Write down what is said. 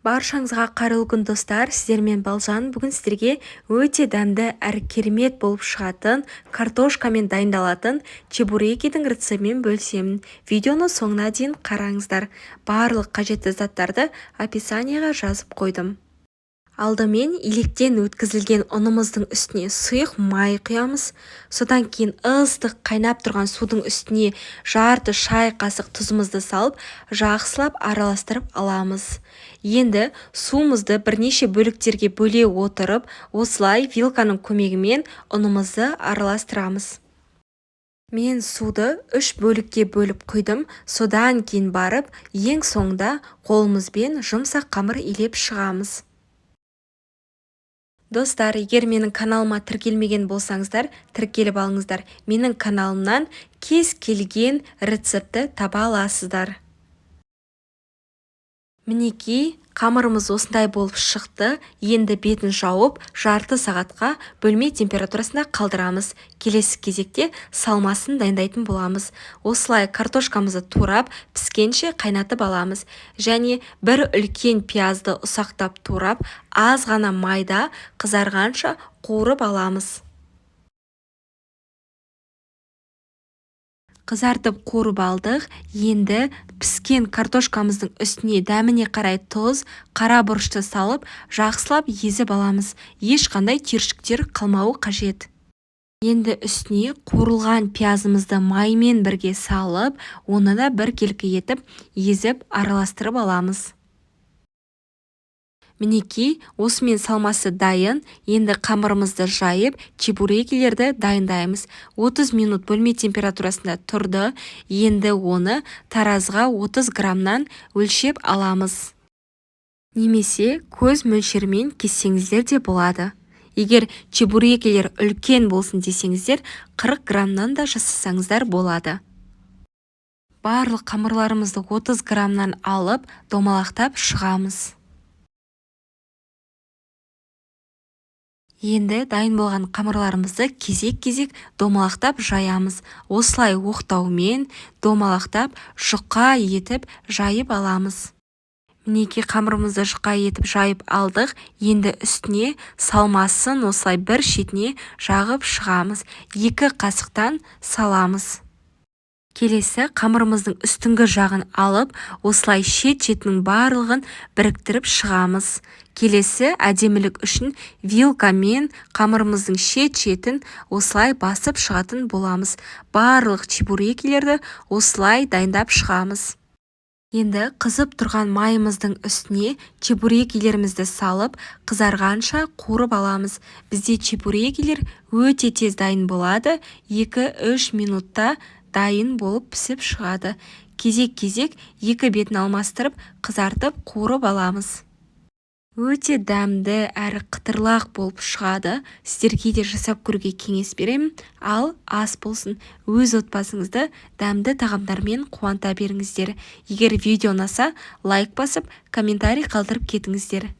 Баршаңызға қайырлы күн, достар! Сіздермен Балжан. Бүгін сіздерге өте дәмді әрі керемет болып шығатын, картошкамен дайындалатын чебурекидің рецептімен бөлісемін. Видеоны соңына дейін қараңыздар. Барлық қажетті заттарды описанияға жазып қойдым. Алдымен електен өткізілген ұнымыздың үстіне сұйық май құямыз. Содан кейін ыстық қайнап тұрған судың үстіне жарты шай қасық тұзымызды салып, жақсылап араластырып аламыз. Енді суымызды бірнеше бөліктерге бөле отырып, осылай вилканың көмегімен ұнымызды араластырамыз. Мен суды 3 бөлікке бөліп құйдым, содан кейін барып, ең соңында қолымызбен жұмсақ қамыр илеп шығамыз. Достар, егер менің каналыма тіркелмеген болсаңыздар, тіркеліп алыңыздар. Менің каналымнан кез келген рецептті таба аласыздар. Мінекей, қамырымыз осындай болып шықты. Енді бетін жауып, жарты сағатқа бөлме температурасында қалдырамыз. Келесі кезекте салмасын дайындайтын боламыз. Осылай картошкамызды турап, піскенше қайнатып аламыз. Және бір үлкен пиязды ұсақтап турап, аз ғана майда қызарғанша қуырып аламыз. Қызартып қуырып алдық. Енді піскен картошкамыздың үстіне дәміне қарай тұз, қара бұрышты салып, жақсылап езіп аламыз. Ешқандай түйіршіктер қалмауы қажет. Енді үстіне қуырылған пиязымызды маймен бірге салып, оны да біркелкі етіп езіп араластырып аламыз. Мінекей, осымен салмасы дайын. Енді қамырымызды жайып, чебурекилерді дайындаймыз. 30 минут бөлме температурасында тұрды. Енді оны таразыға 30 граммнан өлшеп аламыз. Немесе көз мөлшерімен кессеңіздер де болады. Егер чебурекилер үлкен болсын десеңіздер, 40 граммнан да жасасаңыздар болады. Барлық қамырларымызды 30 граммнан алып, домалақтап шығамыз. Енді дайын болған қамырларымызды кезек-кезек домалақтап жаямыз. Осылай оқтаумен домалақтап, жұқа етіп жайып аламыз. Мінекей, қамырымызды жұқа етіп жайып алдық. Енді үстіне салмасын осылай бір шетіне жағып шығамыз. 2 қасықтан саламыз. Келесі қамырымыздың үстіңгі жағын алып, осылай шет-шетінің барлығын біріктіріп шығамыз. Келесі әдемілік үшін вилкамен қамырымыздың шет-шетін осылай басып шығатын боламыз. Барлық чебурекилерді осылай дайындап шығамыз. Енді қызып тұрған майымыздың үстіне чебурекилерімізді салып, қызарғанша қуырып аламыз. Бізде чебурекилер өте тез дайын болады. 2-3 минутта дайын болып пісіп шығады. Кезек-кезек екі бетін алмастырып, қызартып қуырып аламыз. Өте дәмді әрі қытырлақ болып шығады. Сіздерге де жасап көруге кеңес беремін. Ал ас болсын. Өз отбасыңызды дәмді тағамдармен қуанта беріңіздер. Егер видео ұнаса, лайк басып, комментарий қалдырып кетіңіздер.